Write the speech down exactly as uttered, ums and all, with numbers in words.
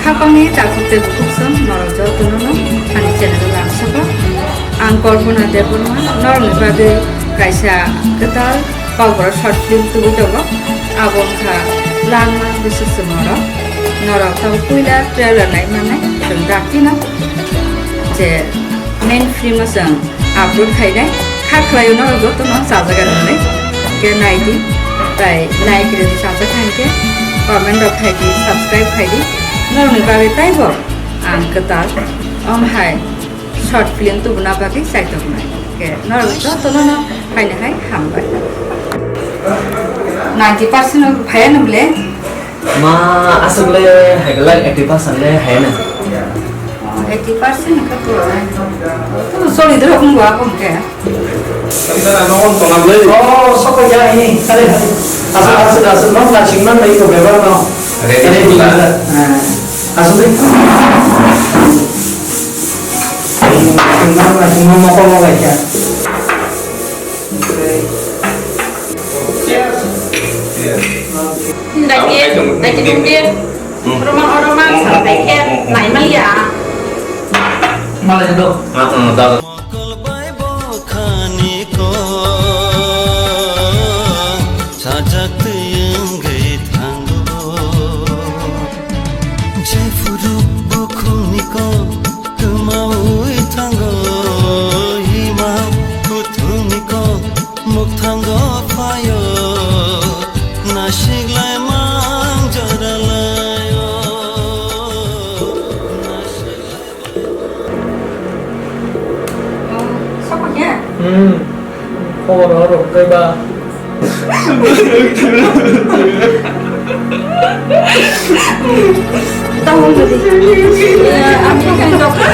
Khapangni takhuk tei bukhuk song norok jotono no ani channel o lamsoko. Ang Kalpana Debbarma norokni bagwi kaisa kwtal kokborok short film tubui tongo. Abo wngkha Langma Bwswk Chwng Norok. Norok tamo puila trailer nai mannai, chwng dakti no je main film o chwng upload khainai, kha khlaio norok jotono chajak ani hwnwi. Hwnkhe naidi, tai like rwdi chajak kha hwnkhe comment rok khaidi, subscribe khaidi. Norokni bagwi taibo ang kwtal om hai short film tubuna bagwi chaitok nai. Hwnkhe norok jotono no phaina hai hambai. Ninety percent phaiya no bwle? Ma, aswk le hai glak eighty percent le hai na. Eighty percent ka to. To sorry, dro kung wa kung ke. Oh, sokoi ya ini. Sare, sare. Aswk, aswk, aswk, no, na sing man, iko bebar no. Ready, ready, ready. Ah, aswk, sing man, na sing man, mokol mo bai kya. Daki, daki dungdi. Romang, romang, sampai ke, nai malia. Malah itu. Ah, ah, dah. Mokol bai bo khani ko, sajak twi wngwi thango. Jephuru bukhukni kok kwmaui thango, hima kuthukni kok mukthango phaio, nasiklai mang joralaio. Hmm. Khobor rok kaiba. Tahu jadi. Ya, aku kan dokter.